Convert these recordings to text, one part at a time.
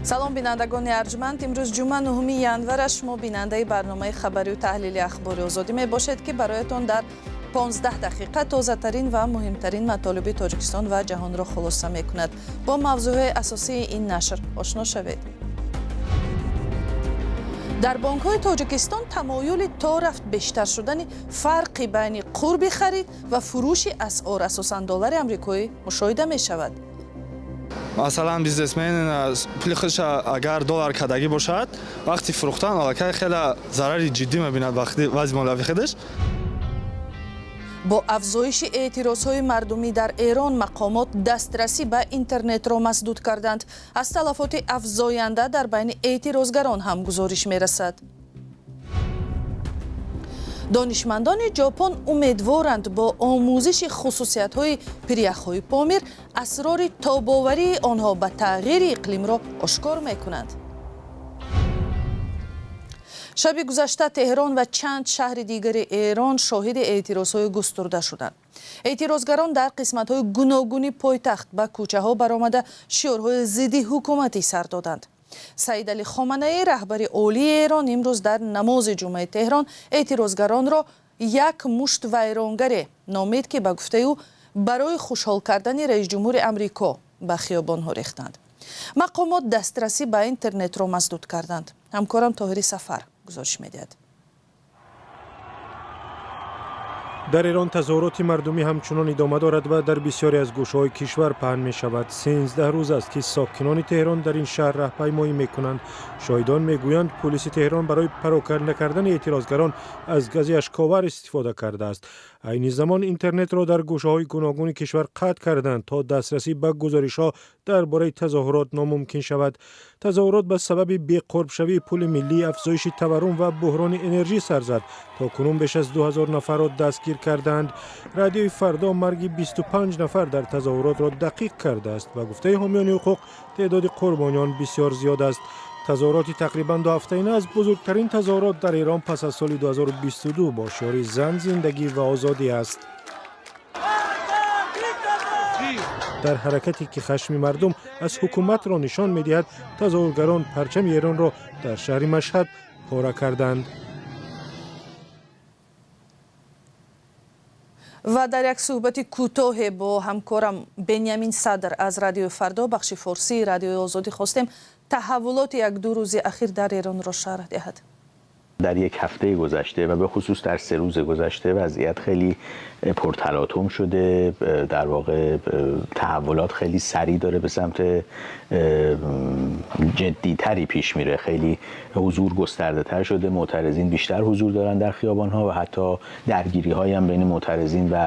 Салом, бинандагони арҷманд. Имрӯз ҷумъа, 9 январ аст. Шумо бинандаи барномаи хабарию таҳлили Ахбори Озодӣ мебошед, ки бароятон дар 15 дақиқа тозатарин ва муҳимтарин матолиби Тоҷикистон ва ҷаҳонро хулоса мекунад. Бо мавзӯъҳои асосии ин нашр ошно шавед. Дар бонкҳои Тоҷикистон тамоюли то рафт бештар шудани фарқи байни қурби харид ва фурӯши асъор, асосан доллари амрикоӣ, мушоҳида мешавад. Масалан, бизнесмен пули худша агар доллар кардагӣ бошад, вақти фурӯхтан аллакай хеле зарари ҷиддӣ мебинад вазъи молиявии худаш. Бо афзоиши эътирозҳои мардумӣ дар Эрон мақомот дастрасӣ ба интернетро масдуд карданд. Аз талафоти афзоянда дар байни эътирозгарон ҳам гузориш мерасад. Донишмандони Ҷопон умедворанд, бо омӯзиши хусусиятҳои пиряхҳои Помир асрори тобоварии онҳо ба тағйири иқлимро ошкор мекунанд. Шаби гузашта Теҳрон ва чанд шаҳри дигари Эрон шоҳиди эътирозҳои густурда шуданд. Эътирозгарон дар қисматҳои гуногуни пойтахт ба кӯчаҳо баромада, шиорҳои зидди ҳукуматӣ сар доданд. Саид Алӣ Хоманаӣ, раҳбари олии Эрон, имрӯз дар намози ҷумъаи Теҳрон эътирозгаронро як мушт вайронгаре номид, ки ба гуфтаи ӯ барои хушҳол кардани раисҷумҳури Амрико ба хиёбонҳо рехтанд. Мақомот дастрасӣ ба интернетро масдуд карданд. Ҳамкорам Тоҳири Сафар гузориш медиҳад. Дар Эрон тазоҳуроти мардумӣ ҳамчунон идома дорад ва дар бисёре аз гӯшаҳои кишвар паҳн мешавад. 13 рӯз аст, ки сокинони Теҳрон дар ин шаҳр раҳпаймоӣ мекунанд. Шоҳидон мегӯянд, пулиси Теҳрон барои пароканда кардани эътирозгарон аз гази ашковар истифода кардааст. Айни замон интернетро дар гӯшаҳои гуногуни кишвар қатъ карданд, то дастрасӣ ба гузоришҳо дар бораи тазоҳурот номумкин шавад. Тазоҳурот ба сабаби беқурбшавии пули миллӣ, афзоиши таваррум ва буҳрони энержӣ сар зад. То кунун беш аз 2000 нафарро дастгир кардаанд. Радиои Фардо марги 25 нафар дар тазоҳуротро дақиқ кардааст. Ба гуфтаи ҳомиёни ҳуқуқ, теъдоди қурбониён бисёр зиёд аст. Тазоҳуроти тақрибан дуҳафтаина аз бузургтарин тазоҳурот дар Эрон пас аз соли 2022 бо шиори «Зан, зиндагӣ ва озодӣ» аст. Дар ҳаракате, ки хашми мардум аз ҳукуматро нишон медиҳад, тазоҳургарон парчами Эронро дар шаҳри Машҳад пора карданд. Ва дар як суҳбати кӯтоҳе бо ҳамкорам Бенямин Садр аз Радиои Фардо, бахши форсии Радиои Озодӣ, хостем таҳаввулоти як-ду рӯзи ахир дар Эронро шарҳ диҳад. Дар як ҳафтаи гузашта ва бахусус дар 3 рӯзи гузашта вазъият хеле пурталотум шуда. Дар воқеъ таҳаввулот хеле сариъ дора ба самт ҷиддитаре пеш мире. Хеле ҳузур густардатар шуда, мӯътаризин бештар ҳузур доранд дар хиёбонҳо ва ҳатто даргириҳое ҳам байни мӯътаризин ва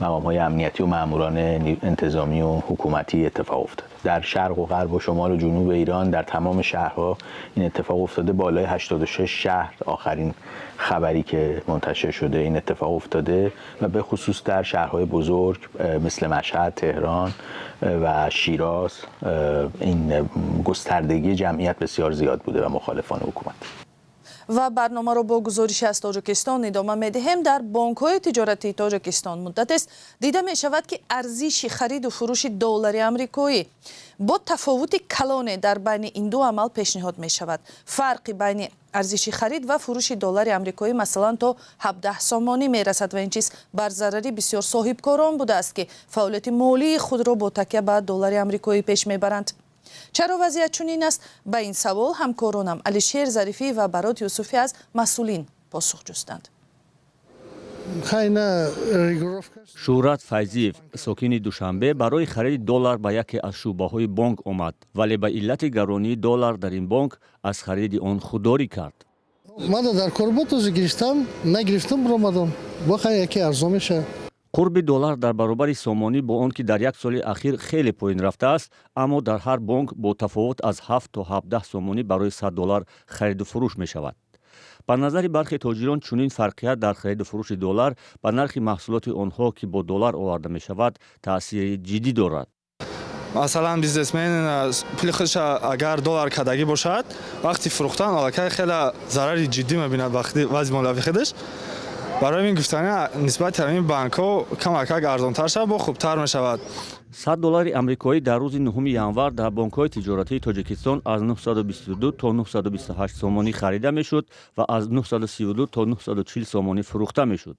мақомҳои амниятӣ ва маъмурони интизомӣ ва ҳукуматӣ иттифоқ афтода. Дар шарқ ва ғарб ва шумол ва ҷануби Эрон, дар тамоми шаҳрҳо ин иттифоқ афтода. Болои 86 шаҳр, охарин хабаре ки мунташир шуда, ин иттифоқ афтода ва бахусус дар шаҳрҳои бузург мисли Машҳад, Теҳрон ва Широз ин густардагии ҷамъият бисёр зиёд буда ва мухолифони ҳукумат. Ва барномаро бо гузориши аз Тоҷикистон идома медиҳем. Дар бонкҳои тиҷоратии Тоҷикистон муддатест дида мешавад, ки арзиши хариду фурӯши доллари амрикоӣ бо тафовути калоне дар байни ин ду амал пешниҳод мешавад. Фарқи байни арзиши харид ва фурӯши доллари амрикоӣ, масалан, то 17 сомонӣ мерасад ва ин чиз бар зарари бисёр соҳибкорон будааст, ки фаъолияти молии худро бо такя ба доллари амрикоӣ пеш мебаранд. Чаро вазъият чунин аст? Ба ин савол ҳамкоронам Алишер Зарифӣ ва Барот Юсуфӣ аз масъулин посух ҷустанд. Шӯҳрат Файзиев, сокини Душанбе, барои хариди доллар ба яке аз шӯъбаҳои бонк омад, вале ба иллати гаронии доллар дар ин бонк аз хариди он худдорӣ кард. Мада дар кор буд, този гирифтам, нагирифтам, биромадам, боха яке арзон мешавад. Қурби доллар дар баробари сомонӣ, бо он ки дар як соли ахир хеле поин рафтааст, аммо дар ҳар бонк бо тафовут аз 7 то 17 сомонӣ барои 100 доллар хариду фурӯш мешавад. Ба назари бархе тоҷирон, чунин фарқият дар хариду фурӯши доллар ба нархи маҳсулоти онҳо, ки бо доллар оварда мешавад, таъсири ҷиддӣ дорад. Масалан, бизнесмен пули худша агар доллар кардагӣ бошад, вақти фурӯхтан аллакай хеле зарари ҷиддӣ мебинад вазъи молиявии худаш. Барои ин гуфтани, нисбати ҳамин банкҳо камакак арзонтар шавад, бо хубтар мешавад. 100 доллари амрикоӣ дар рӯзи 9 январ дар бонкҳои тиҷоратии Тоҷикистон аз 922 то 928 сомонӣ харида мешуд ва аз 932 то 940 сомонӣ фурӯхта мешуд.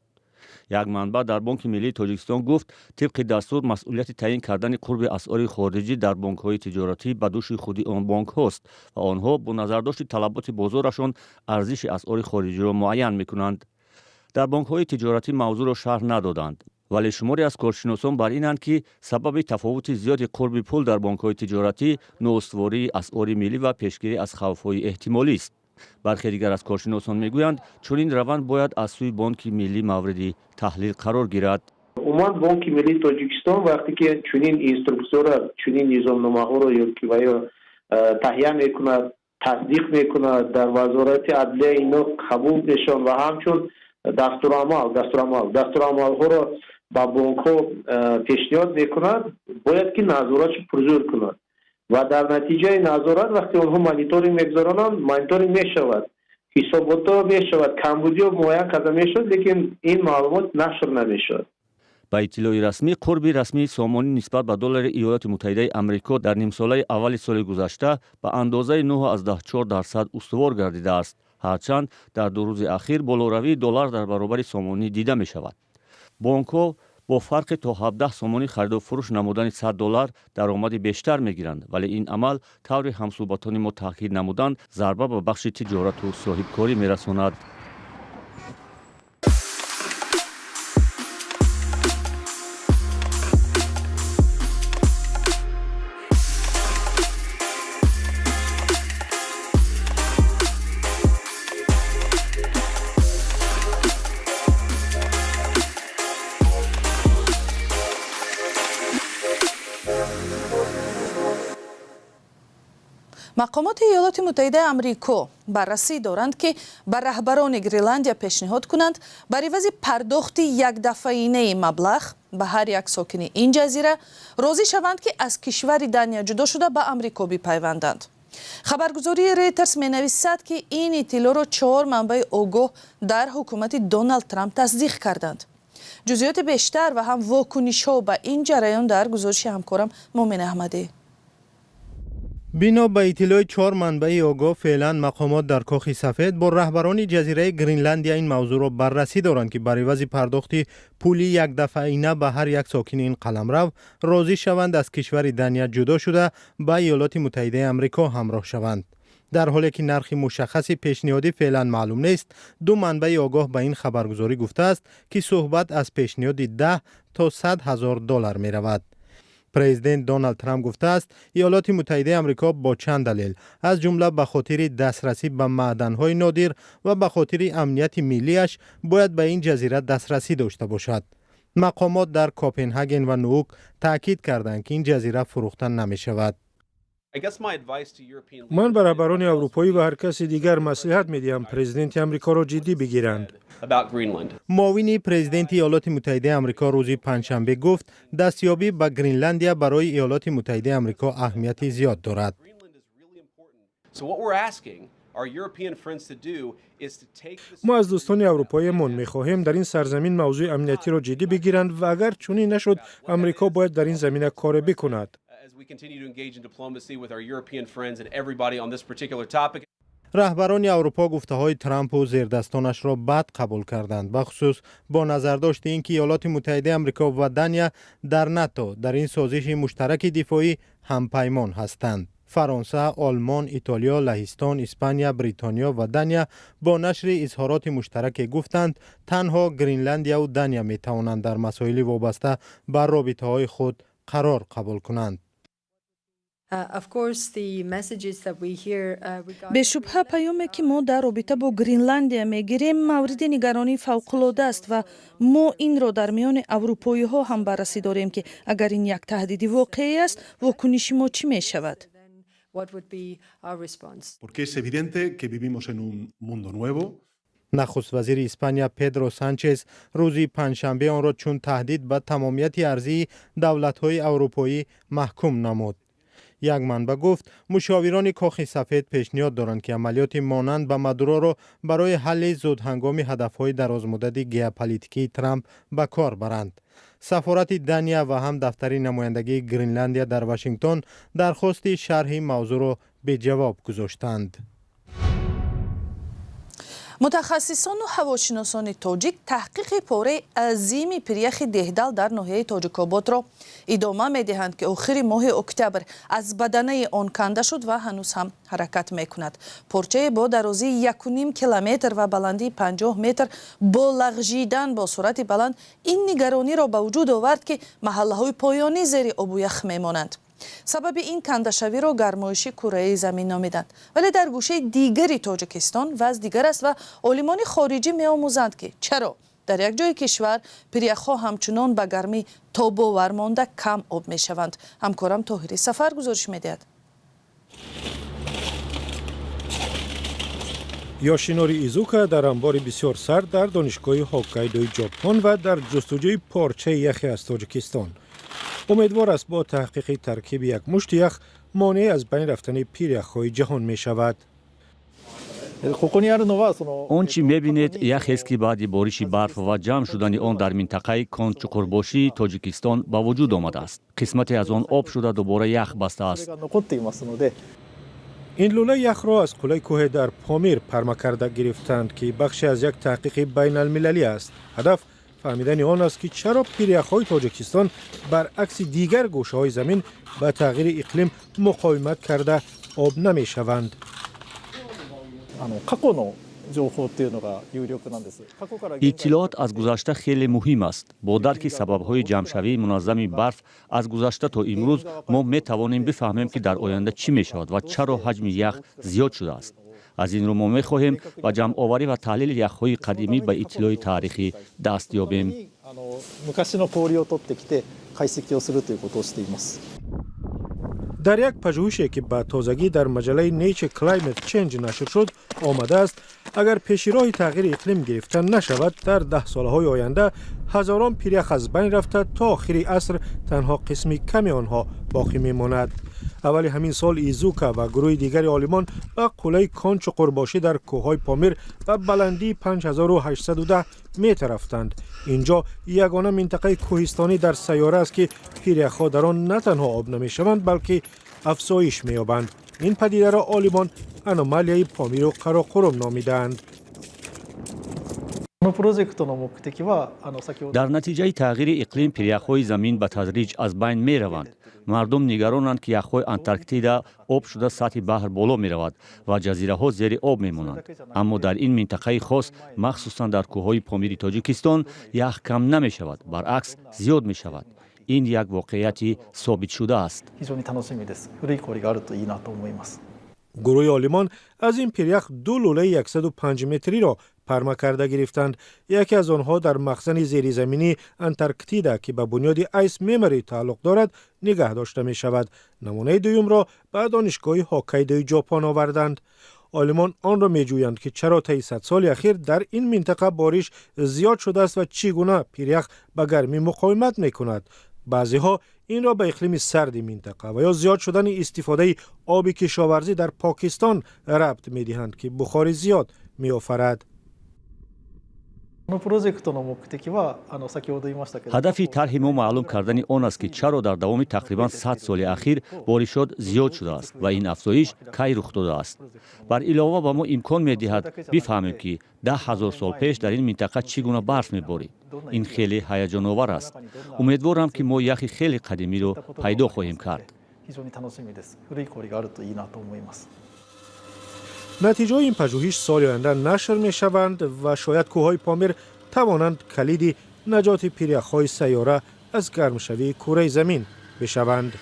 Як манбаъ дар Бонки миллии Тоҷикистон гуфт, тибқи дастур масъулияти таъин кардани қурби асъори хориҷӣ дар бонкҳои тиҷоратӣ ба дӯши худи он бонкҳост ва онҳо бо назардошти талаботи бозорашон арзиши асъори хориҷиро муайян мекунанд. Дар бонкҳои тиҷоратӣ мавзӯъро шарҳ надоданд, вале шуморе аз коршиносон бар инанд, ки сабаби тафовути зиёди қурби пул дар бонкҳои тиҷоратӣ ноустувории асъори миллӣ ва пешгирӣ аз хавфҳои эҳтимолист. Бархе дигар аз коршиносон мегӯянд, чунин раванд бояд аз сӯи Бонки миллӣ мавриди таҳлил қарор гирад. Умуман, Бонки миллии Тоҷикистон вақте ки чунин инструксияро, чунин низомномаҳоро ё ки ва ё таҳия мекунад, тасдиқ мекунад, дар Вазорати адлия ино қабул мешаванд ва ҳамчун дастурамалҳоро ба бонкҳо пешниҳод мекунад, бояд ки назоратшо пурзӯр кунад ва дар натиҷаи назорат, вақте онҳо мониторинг мегузаронанд, мониторинг мешавад, ҳисоботҳо мешавад, камбудиҳо муайян карда мешавад, лекин ин маълумот нашр намешавад. Ба иттилои расмӣ, қурби расмии сомонӣ нисбат ба доллари Иёлоти Муттаҳидаи Амрико дар нимсолаи аввали соли гузашта ба андозаи 9,4% устувор гардидааст, ҳарчанд дар 2 рӯзи ахир болоравии доллар дар баробари сомонӣ дида мешавад. Бонкҳо бо фарқи то 17 сомонӣ хариду фурӯш намудани 100 доллар даромади бештар мегиранд, вале ин амал, тавре ҳамсӯҳбатони мо таъкид намуданд, зарба ба бахши тиҷорату соҳибкорӣ мерасонад. Мақомоти Иёлоти Муттаҳидаи Амрико баррасӣ доранд, ки ба раҳбарони Гренландия пешниҳод кунанд, бар ивази пардохти якдафъаинаи маблағ ба ҳар як сокини ин ҷазира розӣ шаванд, ки аз кишвари Дания ҷудо шуда, ба Амрико бипайванданд. Хабаргузории Рейтерс менависад, ки ин иттилоъро чор манбаи огоҳ дар ҳукумати Доналд Трамп тасдиқ карданд. Ҷузъиёти бештар ва ҳам вокунишҳо ба ин ҷараён дар гузориши ҳамкорам Мумин Аҳмадӣ. Бино ба иттилои чор манбаи огоҳ, феълан мақомот дар Кохи Сафед бо раҳбарони ҷазираи Гринландия ин мавзӯъро баррасӣ доранд, ки бар ивази пардохти пули якдафъаина ба ҳар як сокини ин қаламрав розӣ шаванд аз кишвари Дания ҷудо шуда, ба Иёлоти Муттаҳидаи Амрико ҳамроҳ шаванд. Дар ҳоле ки нархи мушаххаси пешниҳодӣ феълан маълум нест, ду манбаи огоҳ ба ин хабаргузорӣ гуфтааст, ки суҳбат аз пешниҳоди 10 то 100 ҳазор доллар меравад. Президент Доналд Трамп гуфтааст, Иёлоти Муттаҳидаи Амрико бо чанд далел, аз ҷумла ба хотири дастрасӣ ба маъданҳои нодир ва ба хотири амнияти миллиаш, бояд ба ин ҷазира дастрасӣ дошта бошад. Мақомот дар Копенҳаген ва Нуук таъкид карданд, ки ин ҷазира фурӯхта намешавад. Ман ба раҳбарони аврупоӣ ва ҳар каси дигар маслиҳат медиҳам, президенти Амрикоро ҷиддӣ бигиранд. Муовини президенти Иёлоти Муттаҳидаи Амрико рӯзи панҷшанбе гуфт, дастёбӣ ба Гринландия барои Иёлоти Муттаҳидаи Амрико аҳамияти зиёд дорад. Мо аз дӯстони аврупоиямон мехоҳем, дар ин сарзамин мавзӯи амниятиро ҷиддӣ бигиранд ва агар чунин нашуд, Амрико бояд дар ин замина коре бикунад. As we continue to engage in diplomacy with our European friends and everybody on this particular topic. Раҳбарони Аврупо гуфтаҳои Трампу зердастонашро бад қабул карданд, бахусус бо назардошти ин ки Иёлоти Муттаҳидаи Амрико ва Дания дар НАТО, дар ин созиши муштараки дифоӣ, ҳампаймон ҳастанд. Фаронса, Олмон, Итолиё, Лаҳистон, Испания, Бритониё ва Дания бо нашри изҳороти муштараке гуфтанд, танҳо Гринландияву Дания метавонанд дар масоили вобаста ба робитаҳои худ қарор қабул кунанд. Бешубҳа, паёме, ки мо дар робита бо Гринландия мегирем, мавриди нигаронии фавқулода аст ва мо инро дар миёни аврупоиҳо ҳам баррасӣ дорем, ки агар ин як таҳдиди воқеӣ аст, вокуниши мо чӣ мешавад. Porque es evidente que vivimos en un mundo nuevo. Нахуст вазири Испания Педро Санчес рӯзи панҷшанбе онро чун таҳдид ба тамомияти арзии давлатҳои аврупоӣ маҳкум намуд. Як манбаъ гуфт, мушовирони Кохи Сафед пешниҳод доранд, ки амалиёти монанд ба Мадуроро барои ҳалли зудҳангоми ҳадафҳои дарозмуддати геополитикии Трамп ба кор баранд. Сафорати Дания ва ҳам дафтари намояндагии Гренландия дар Вашингтон дархости шарҳи мавзӯъро беҷавоб гузоштанд. Мутахассисону ҳавошиносони тоҷик таҳқиқи пораи азими пиряхи Деҳдал дар ноҳияи Тоҷикободро идома медиҳанд, ки охири моҳи октябр аз баданаи он канда шуд ва ҳанӯз ҳам ҳаракат мекунад. Порчае бо дарозии 1,5 километр ва баландии 50 метр бо лағжидан бо суръати баланд ин нигарониро ба вуҷуд овард, ки маҳаллаҳои поёнӣ зери обу ях мемонанд. Сабаби ин кандашавиро гармоиши кураи замин номиданд, вале дар гӯшаи дигари Тоҷикистон вазъ дигар аст ва олимони хориҷӣ меомӯзанд, ки чаро дар як ҷои кишвар пиряхҳо ҳамчунон ба гармӣ тобовар монда кам об мешаванд. Ҳамкорам Тоҳири Сафар гузориш медиҳад. Ёшинори Изука дар анбори бисёр сард дар донишгоҳи Ҳоккайдои Ҷопон ва дар ҷустуҷӯи порчаи яхе аз Тоҷикистон. Умедвор аст, бо таҳқиқи таркиби як мушти ях монеъ аз байн рафтани пиряхҳои ҷаҳон мешавад. Он чӣ мебинед, яхест, ки баъди бориши барф ва ҷамъ шудани он дар минтақаи Кончуқурбошии Тоҷикистон ба вуҷуд омадааст. Қисмате аз он об шуда, дубора ях бастааст. Ин лӯлаи яхро аз қуллаи кӯҳе дар Помир парма карда гирифтанд, ки бахше аз як таҳқиқи байналмилалӣ аст. Ҳадаф фаҳмидани он аст, ки чаро пиряхҳои Тоҷикистон баръакси дигар гӯшаҳои замин ба тағйири иқлим муқовимат карда, об намешаванд. Иттилоот аз гузашта хеле муҳим аст. Бо дарки сабабҳои ҷамъшавии муназзами барф аз гузашта то имрӯз мо метавонем бифаҳмем, ки дар оянда чӣ мешавад ва чаро ҳаҷми ях зиёд шудааст. Аз ин рӯ мо мехоҳем ба ҷамъоварӣ ва таҳлили яхҳои қадимӣ ба иттилои таърихӣ даст ёбем. Дар як пажӯҳише, ки ба тозагӣ дар маҷаллаи Nature Climate Change нашр шуд, омадааст, агар пеши роҳи тағйири иқлим гирифта нашавад, дар даҳсолаҳои оянда ҳазорон пирях аз байн рафта, то охири аср танҳо қисми ками онҳо боқӣ мемонад. Аввали ҳамин сол Изука ва гурӯҳи дигари олимон ба қуллаи Кончуқурбошӣ дар кӯҳҳои Помир ба баландии 5810 метр рафтанд. Инҷо ягона минтақаи кӯҳистонӣ дар сайёра аст, ки пиряхҳо дар он на танҳо об намешаванд, балки афзоиш меёбанд. Ин падидаро олимон аномалияи Помиру Қароқурум номидаанд. Дар натиҷаи тағйири иқлим пиряхҳои замин ба тадриҷ аз байн мераванд. Мардум нигаронанд, ки яхҳои Антарктида об шуда, сатҳи баҳр боло меравад ва ҷазираҳо зери об мемонанд. Аммо дар ин минтақаи хос, махсусан дар кӯҳҳои Помири Тоҷикистон, ях кам намешавад, баръакс, зиёд мешавад. Ин як воқеияти собитшуда аст. Гурӯҳи олимон аз ин пирях ду лӯлаи 105 метриро парма карда гирифтанд. Яке аз онҳо дар махзани зеризаминии Антарктида, ки ба бунёди Ice Memory тааллуқ дорад, нигаҳ дошта мешавад. Намунаи дуюмро ба донишгоҳи Ҳоккайдои Ҷопон оварданд. Олимон онро меҷӯянд, ки чаро таи 100 соли ахир дар ин минтақа бориш зиёд шудааст ва чӣ гуна пирях ба гармӣ муқовимат мекунад. Баъзеҳо инро ба иқлими сарди минтақа ва ё зиёд шудани истифодаи оби кишоварзӣ дар Покистон рабт медиҳанд, ки бухори зиёд меофарад. Ҳадафи тарҳи мо маълум кардани он аст, ки чаро дар давоми тақрибан 100 соли ахир боришот зиёд шудааст ва ин афзоиш кай рух додааст. Бар илова, ба мо имкон медиҳад бифаҳмем, ки 10 000 сол пеш дар ин минтақа чӣ гуна барф меборид. Ин хеле ҳаяҷоновар аст. Умедворам, ки мо яхи хеле қадимиро пайдо хоҳем кард. Натиҷаҳои ин пажӯҳиш соли оянда нашр мешаванд ва шояд кӯҳҳои Помир тавонанд калиди наҷоти пиряхҳои сайёра аз гармшавии кураи замин бишаванд.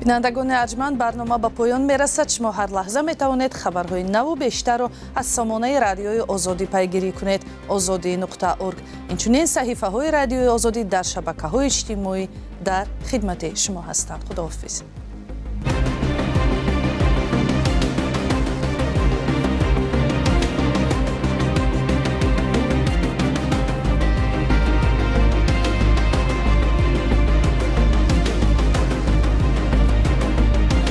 Бинандагони арҷманд, барнома ба поён мерасад. Шумо ҳар лаҳза метавонед хабарҳои наву бештарро аз сомонаи Радиои Озодӣ пайгирӣ кунед: озодӣ.org. Инчунин саҳифаҳои Радиои Озодӣ дар шабакаҳои иҷтимоӣ дар хидмати шумо ҳастанд. Худоҳофиз.